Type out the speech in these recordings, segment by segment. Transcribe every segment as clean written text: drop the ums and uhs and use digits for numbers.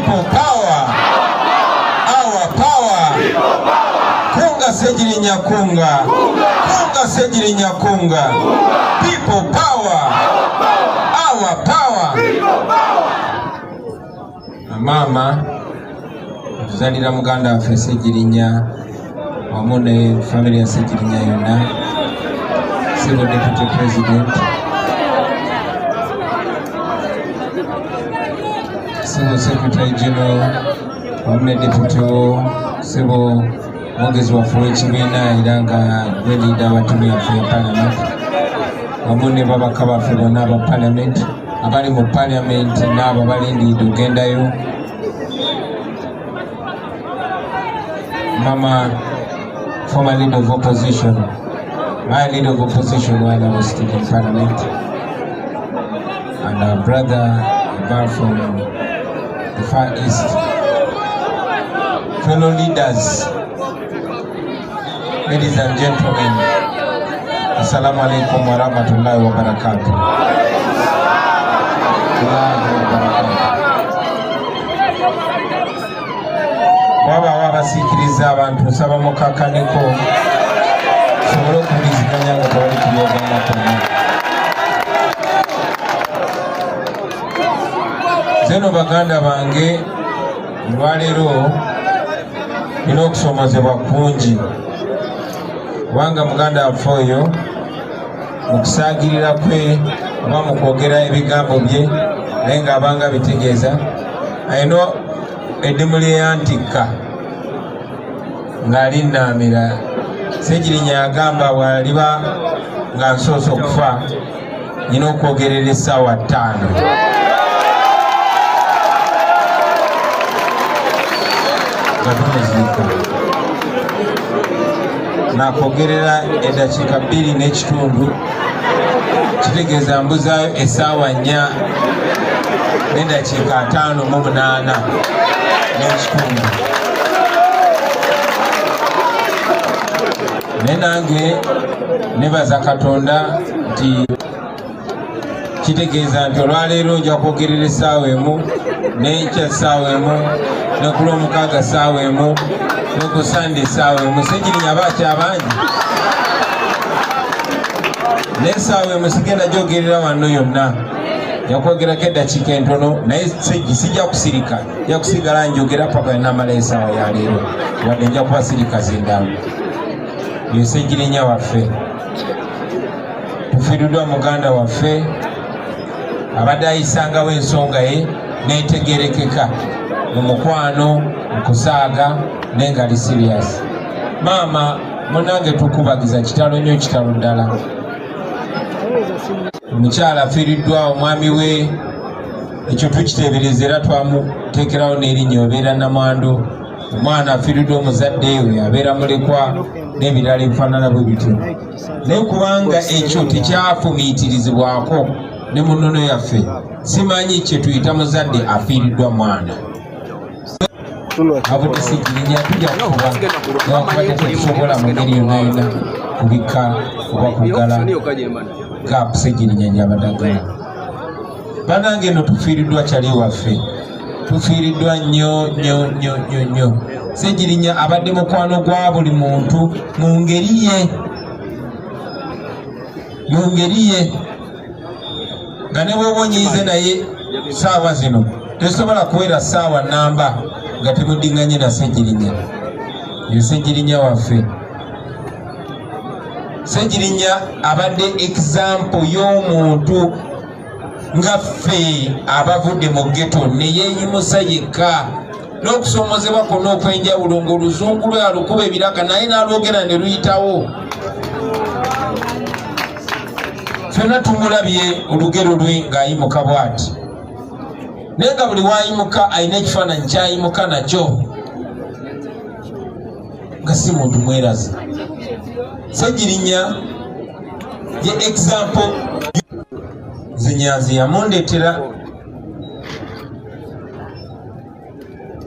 People power. Our power. Kunga Ssegirinya kunga. Kunga Ssegirinya kunga. People power. Our power. Maama tuzalira muganda waffe Ssegirinya wamu ne family ya Ssegirinya yonna, Civil Deputy President, Civil Secretary General wamu ne Deputy wo, Civil mwogezi waffe w'ekibiina era nga gwe leader wa ttiimu yaffe ya Parliament, wamu ne babaka baffe bonna aba Parliament abali mu Parliament n'abo abalindiridde ogendayo. Mama former leader of opposition, my leader of opposition while I was still in Parliament, and our brother Ivar from the Far East, fellow leaders, ladies and gentlemen, Assalamu alaikum wa rahmatullahi wa barakatuh. Allahi wa barakatuh. Wabaawo abasiikiriza abantu, nsaba mukakkaneko tusobole okuwuliziganya nga tewali kubyogana kwonna. Zeno baganda bange, olwaleero nina okusoomozebwa kungi, kubanga muganda waffe oyo mu kusaagirira kwe oba mu kwogera ebigambo bye, naye ng'abanga bitegeeza alina eddimu lyeyantikka ng'ali nnaamira. Ssegirinya yagamba bw'aliba nga nsoose okufa nyina okwogerera essaawa 5. Nga tumuziika nakwogerera eddakiika 2 n'ekitundu, kitegeeza mbuzaayo essaawa 4 n'eddakiika 58 n'ekitundu. Naye nange nebaza Katonda nti kitegeeza nti olwaleero nja kwogerera essaawa 1, n'enkya essaawa 1, ne ku Lwomukaaga essaawa 1, ne ku Sande essaawa 1. Ssegirinya aba akyabangi n'essaawa 1 sigenda gyogerera wano yonna, nja kwogerako eddakiika entono, naye sijja kusirika, nja kusigala njogera paka namala essaawa ya leero, wadde nja kuba sirika zindalo. Yo Ssegirinya waffe, tufiiriddwa muganda waffe abadde ayisangawo ensonga ye n'etegerekeka mu mukwano, mu kusaaga, naye nga ali serious. Maama munange, tukubagiza kitalo nnyo, kitalo ddala. Omukyala afiiriddwa omwami we, ekyo tukiteebereza era twamuteekerawo n'erinnya, obeera namwandu. Omwana afiiriddwa omuzadde we, abeera mulekwa, n'ebirala ebifaanana bwe bityo. Naye kubanga ekyo tekyafumiitirizibwako ne mu nnono yaffe, simanyi kye tuyita muzadde afiiriddwa mwana. Avudde Ssegirinya, tujja kufuba newankubadde tetusobola mu ngeri yonna yonna kubikka oba kuggala gap Ssegirinya gy'abadde aggala. Bannange, eno tufiiriddwa kyali waffe, tufiiriddwa nnyo nnyo nnyo nnyo nnyo. Ssegirinya abadde mukwano gwa buli muntu mu ngeri ye, mu ngeri ye nga ne bw'oba onyiize naye saawa zino tesobola kuwera ssaawa namba nga temuddinganye na Ssegirinya. Yo Ssegirinya waffe. Ssegirinya abadde example y'omuntu nga ffe abavudde mu ghetto ne yeeyimusa yekka n'okusoomozebwa kwonna okw'enjawulo, ng'oluzungu lwe alukuba ebiraka naye n'alwogera ne luyitawo. Ffenna tumulabye olugero lwe ng'ayimuka bw'ati, naye nga buli waayimuka alina ekifaananyi ky'ayimuka nakyo, nga si muntu mwerazi. Ssegirinya ye example. Nze Nyanzi yamundetera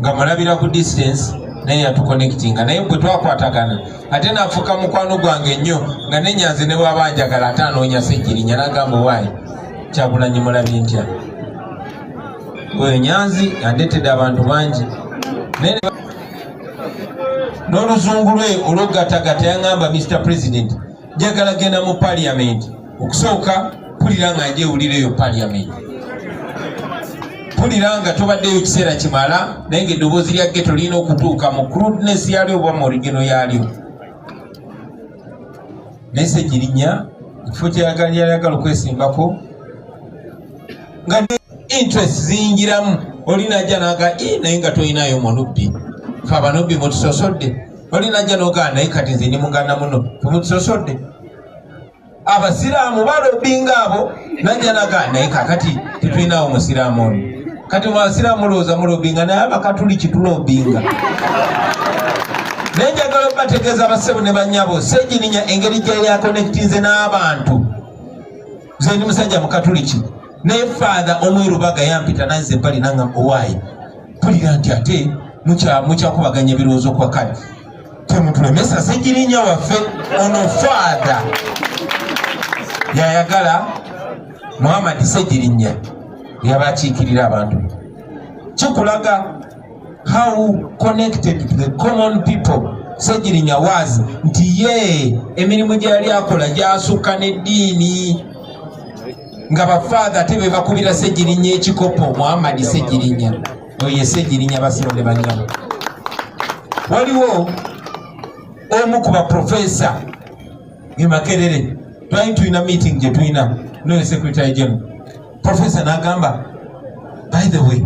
nga mulabira ku distance, naye yatuconnectinga, naye bwe twakwatagana ate nafuuka mukwano gwange nnyo, nga ne Nyanzi ne bw'aba njagala ate anoonya Ssegirinya, n'agamba, "Waayi Kyagulanyi mulabye ntya?" Oyo Nyanzi andeetedde abantu bangi n'oluzungu lwe olw'okugatagata. Yaŋŋamba, "Mr President, njagala genda mu parliament. Okusooka mpulira nga njewulira eyo parliament, mpulira nga tobaddeyo kiseera kimala, naye nga eddoboozi lya ghetto lirina okutuuka mu crudeness yalyo oba mu original yalyo." Naye Segirinya ekifo kyeyagala yayagala okwesimbako nga interest ziyingiramu. Oli najja naga, "Naye nga tolinayo munubbi, fe abanubbi mutusosodde." Oli najja nogaa, "Naye kati nze ndi muganda muno, fe mutusosodde." Abasiraamu balobinga abo, najja naga, "Naye kakati tetulinawo musiraamu ono." Kati mu basiraamu mulowooza mulobinga, naye abakatuliki tulobinga. Naye njagala obategeeza, abasebo ne banyabo, Segirinya engeri gyali aconnectinze n'abantu. Nze ndi musajja mukatuliki, naye Father omwerubaga yampita nanze ebbali nanga, "Owaayi, mpulira nti ate mukyakubaganya ebirowoozo kwa kale, temutulemesa Segirinya waffe ono." Father yayagala Muhammad Segirinya yaba akiikirira abantu. Kikulaga how connected to the common people Segirinya was, nti ye emirimu gye yali akola gyasukka n'eddiini, nga bafaatha ate be bakubira Segirinya ekikopo. Muhammad Segirinya oyo ye Segirinya. Basebo ne banyabo, waliwo omu ku baprofesa e Makerere, twali tulina meeting gye tulina noyo secretary general, professor n'agamba, "By the way,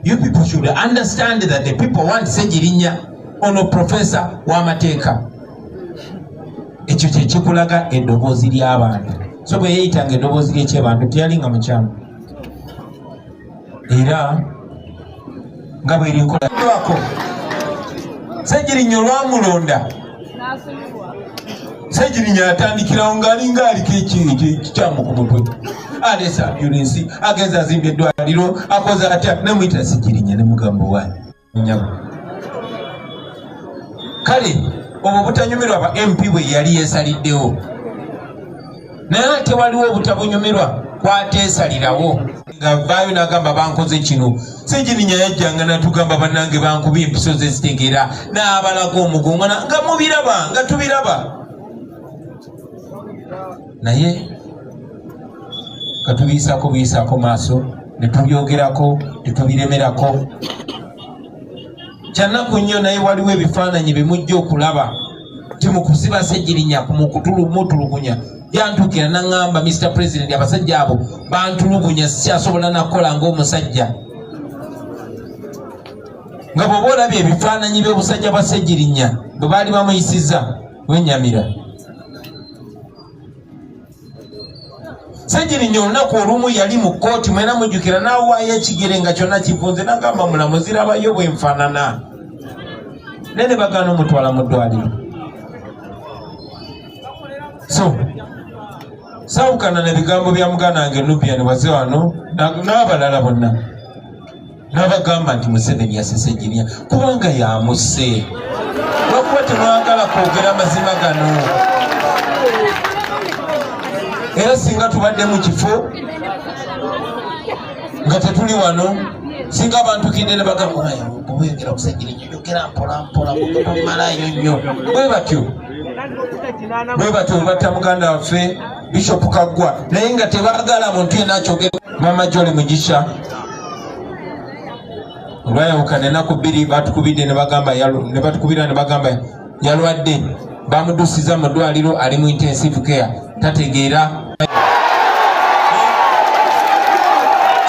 you people should understand that the people want Segirinya." Ono profesa w'amateeka. Ekyo kyekikulaga eddoboozi ly'abantu. So bwe yeeyitanga eddoboozi ly'ekyebantu, teyali nga mukyamu, era nga bwerinkolako. Segirinya olwamulonda, Segirinya atandikirawo ng'alinga aliko ekikyamu ku mutwe, aleese ambulensi, agenza azimbye eddwaliro, akoze atya. Nemuyita Segirinya nemugamba, "Waani nyabo?" Kale obwo butanyumirwa ba MP bwe yali yeesaliddewo, naye ate waliwo obutabunyumirwa kwateesalirawo, nga vaayo n'agamba, "Bankoze kino." Segirinya yajjanga natugamba, "Bannange, bankubye empiso zezitegeera," n'abalaga omugongo, nga mubiraba, nga tubiraba. Naye nga tubiyisaako buyisaako maaso, ne tubyogerako, tetubiremerako. Kyanaku nnyo, naye waliwo ebifaananyi bye mujja okulaba ti mukusiba Segirinya, mutulugunya. Yantuukira naŋŋamba, "Mr President, abasajja abo bantulugunya, sikyasobola nakukola ng'omusajja." Nga bw'oba olabye ebifaananyi by'obusajja bwa Segirinya bwe baali bamuyisizza, wenyamira. Segirinya olunaku olumu yali mu kkooti, mwena mujjukira, n'awaayo ekigere nga kyonna kivunze, nagamba, "Mulamuzi, rabayo bwenfaanana," naye ne bagaana omutwala mu ddwaliro. So saawukana na bigambo bya muganda wange Nubian waze wano n'abalala bonna n'abagamba nti Museveni yasse Segirinya kubanga yamusse, lwakuba temwagala kwogera amazima gano. Era singa tubadde mu kifo nga tetuli wano, singa abantu kinde ne bagamba, "Bweyogera kusegirinya, yogera mpola mpola, tomalayo nnyo." Bwe batyo bwe batyo batta muganda waffe Bishop Kaggwa, naye nga tebaagala muntu yenna akyogera. Mama Jole Mugisha olwayawukana ennaku 2, batukubidde ne bagamba ne batukubira ne bagamba yalwadde, bamudusiza mu ddwaliro, ali mu intensive care, tategeera.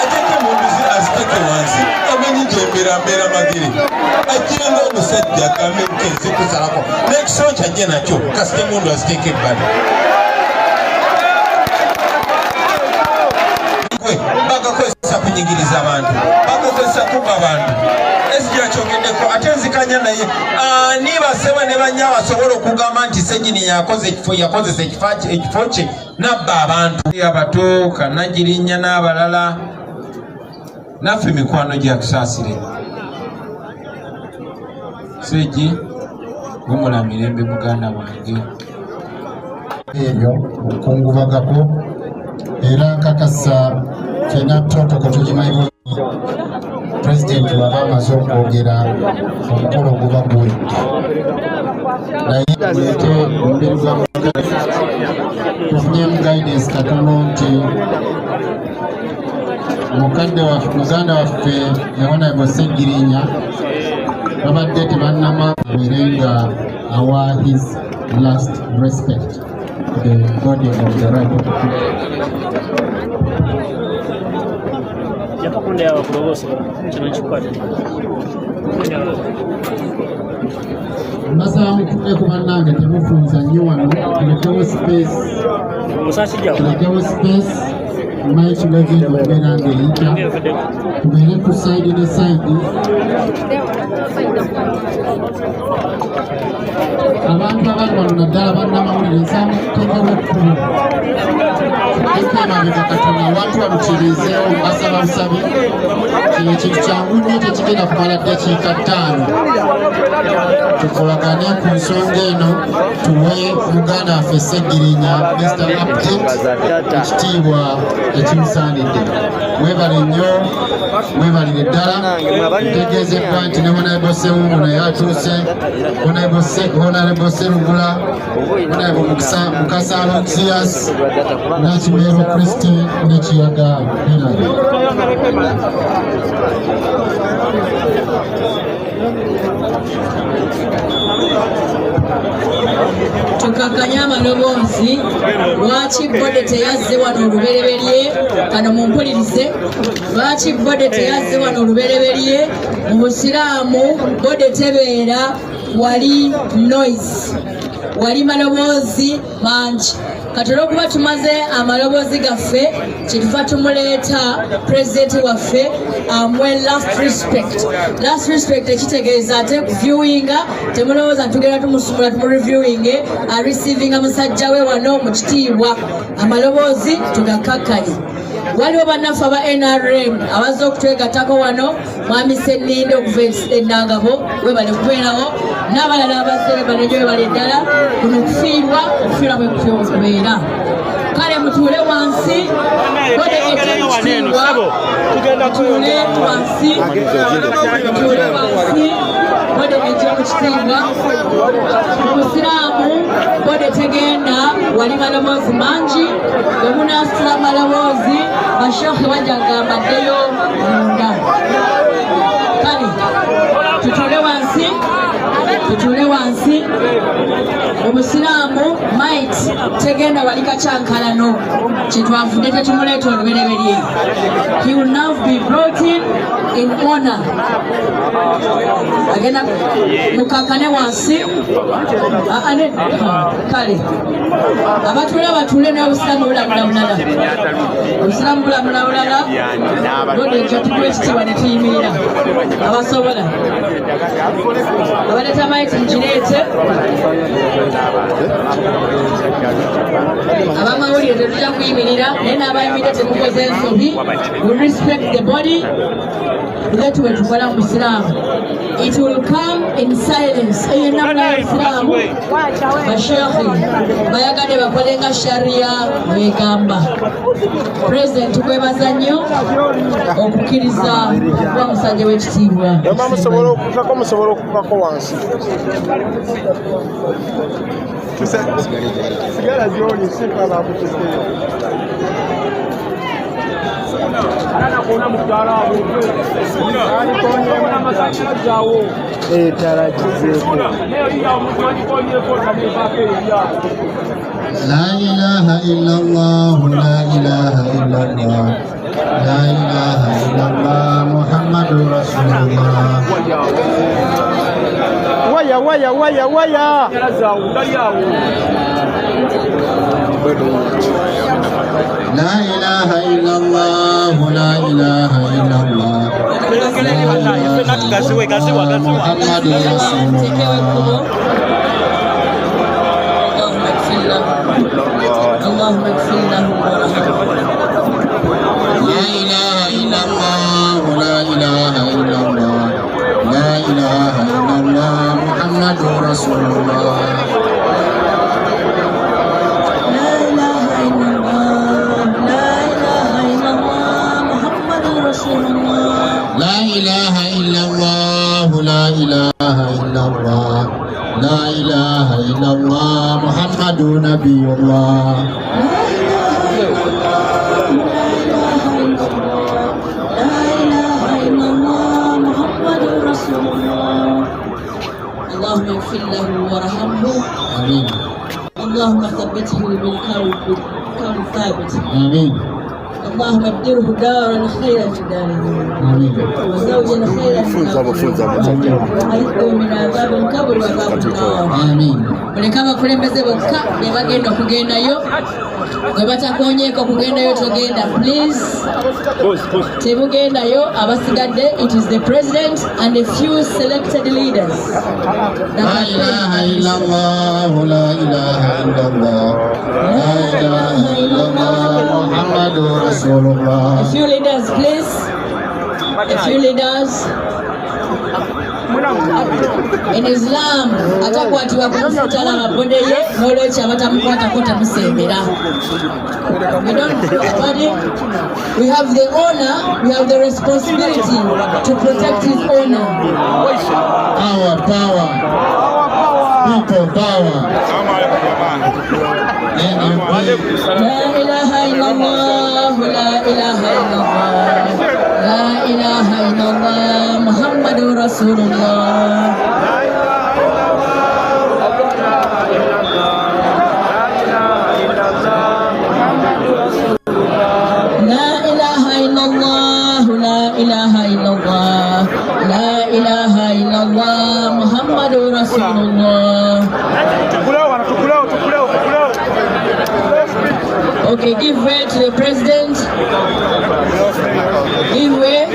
Ateeke emundu aziteeke wansi, amenyi gyembeera mbeera magere, ajjenga omusajja agambe nti nze kusalako n'ekisolo kyajje nakyo, kasita emundu aziteeka ebbali. Gwe bagakozesa kunyigiriza abantu, bagakozesa kubba abantu. Esikyakyongeddeko ate nzikanya, naye ani baseba ne banya basobola okugamba nti Segirinya yakoze ekifo, yakozesa ekifo kye nabba abantu abato, Kanagirinya n'abalala? Naffe mikwano gyakusaasire. Segi, gumula mirembe muganda wange. Ebyo okukungubagako, era nkakasa. Ffenna protocol tugimanyi bulungi. Pulezidenti waba amaze okwogera, omukolo guba guwedde, naye muleete omubiri gwa tufunyemu guidance katono nti mukadde waffe, muganda waffe Honorable Ssegirinya, babadde tebannama abeere nga awa his last respect to the body of the right. Yakakunda yawe kulobose kino kikwate. Mbasaba mutuddeko bannange, temufunza nnyo wano, tulekewo space. Musasijja. Tulekewo space mic legenda okubeera ng'eyita, tubeere ku side ne side. Abantu abali wano, naddala bannamawulire, nsaba muteekewo ekkubo eko emabega katono, awantu wano kireezeewo. Mbasaba busabi, kino ekintu kyangu nnyo, tekigenda kumala ddakiika 5. Tukolagane ku nsonga eno, tuwe muganda waffe Ssegirinya, Mr Update, ekitiibwa ekimusaanidde. Mwebale nnyo, mwebalire ddala. Ntegeezeddwa nti ne Honorable Sewungu naye atuuse, Honorable Serugula, Honorable Mukasa Aloxias, Nakimero Kristi ne Kiyaga Hilary. Tukakkanye amaloboozi. Lwaki body teyazze wano olubereberye? Kano mumpulirize. Lwaki body teyazze wano olubereberye? Mu busiraamu body tebeera wali noise, wali maloboozi mangi. Kati olwokuba tumaze amaloboozi gaffe, kyetuva tumuleeta pulezidenti waffe amuwe last respect. Last respect ekitegeeza ate viewinga, temulowooza tugenda tumusumula tumureviewinge. Areceivinga musajja we wano mu kitiibwa. Amaloboozi tugakkakkanye. Waliwo bannaffe aba NRM abazze okutwegattako wano, mwami Senninde okuva Enangabo, webale kubeerawo, n'abalala abazze, webale nyo, webale ddala. Kuno kufiirwa, okufiirwa bwe kutyo kubeera. Kale mutuule wansi, body ekyekitiibwa. Mutuule wansi, mutuule wansi, body ekyekitiibwa. Mu busiraamu body tegenda wali maloboozi mangi. Bwe munaasitula amaloboozi, bashekhe bajja kugamba ddeyo munda. Kale tutuule wansi, tutuule wansi. Mu busiraamu mayit tegenda wali kacyankalano, kyetwavudde tetumuleeta olubereberye. He will now be brought in honor. Agenda mukakane wansi. Kale abatule batule, naye obusiraamu bulamula bulala, obusiraamu bulamula bulala. Body ekyo tukuwa ekitiibwa ne tuyimirira. Abasobola abaleeta mayiti mugireete. Abamawulire tetujja kuyimirira, naye n'abayimirira temukoze ensobi. We respect the body. Letu bwe tukola mu busiraamu, it will come in silence. Eyo ennamu y'obusiraamu. Bashekhi bayagadde bakole nga sharia bwegamba. Pulezidenti, kwebaza nnyo okukkiriza okuba musajja w'ekitiibwa. Oba musobola okukako, musobola okukako wansi. Sigala gyoli sikalakutekeyo. Etalagizeeko. لا إله إلا الله، لا إله إلا الله، لا إله إلا الله، محمد رسول الله. Waya waya waya waya. لا إله إلا الله، لا إله إلا الله، لا إله إلا الله، محمد رسول الله. اللهم اغفر له، اللهم اغفر له وارحمه. لا إله إلا الله، لا إله إلا الله، لا إله إلا الله، محمد رسول الله. لا إله إلا الله، لا إله إلا الله، إله إلا الله، لا إله إلا الله، لا إله إلا الله، محمد نبي الله. لا إله إلا الله، لا إله إلا الله، محمد رسول الله. اللهم اغفر له وارحمه. آمين. اللهم ثبته بالقول بالقول الثابت. آمين. اللهم ابدله دارا خيرا من داره آمين. وزوجا خيرا من زوجه وأعذه من عذاب القبر وعذاب النار. آمين. Muleke abakulembeze bokka be bagenda okugendayo. Gwe batakonyeeko kugendayo togenda, please, temugendayo. Abasigadde, it is the president and a few selected leaders. لا إله إلا الله، لا إله إلا الله، لا إله إلا الله، محمد رسول الله. A few leaders, please, a few leaders. In Islam, atakwatibwa ku mufutalaba body ye, n'olwekyo abatamukwatako temusembera. We don't body. We have the honor, we have the responsibility to protect his honor. Our power, people power. NUP. لا إله إلا الله، لا إله إلا الله، لا إله إلا الله، محمد رسول الله. لا إله إلا الله، لا إله إلا الله، محمد رسول الله. لا إله إلا الله، لا إله إلا الله، لا إله إلا الله، محمد رسول الله. Tukulewo wano, tukulewo, tukulewo, tukulewo. Okay, give way to the president. Give way.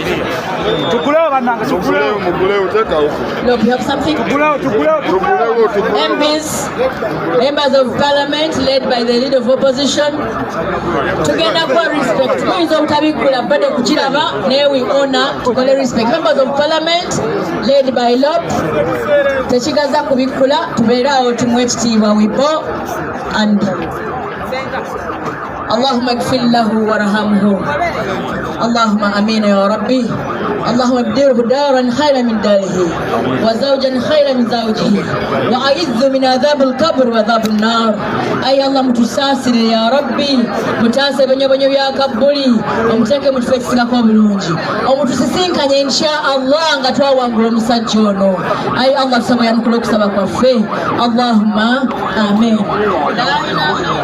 Tukulewo bannange, tukulewo. Mugulewo, teeka huku. Look, you have something? Tukulewo, tukulewo, tukulewo. Tugulewo, tugulewo. MPs, members of parliament led by the leader of opposition. Tugenda kuwa respect. Muyinza obutabikkula bado kukiraba, naye we honor, tukole respect. Members of parliament led by LOP, tekigaza kubikkula, tubeere awo tumuwe ekitiibwa. We bow and اللهم اغفر له وارحمه، اللهم امين يا ربي. اللهم ابدله دارا خيرا من داره وزوجا خيرا من زوجه وأعذه من عذاب القبر وعذاب النار. Ayi Allah, mutusaasire ya Rabbi, mutaase ebonyobonyo bya kabbuli, omuteeke mu kifo ekisingako obulungi, omutusisinkanye insha Allah nga twawangula omusajja ono. Ayi Allah, tusaba yanukula okusaba kwaffe. Allahumma amin. La ilaha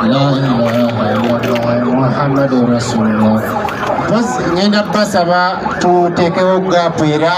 La ilaha illallah, Muhammadu Rasulullah. Mpozi ngenda basaba tuteekewo gap era.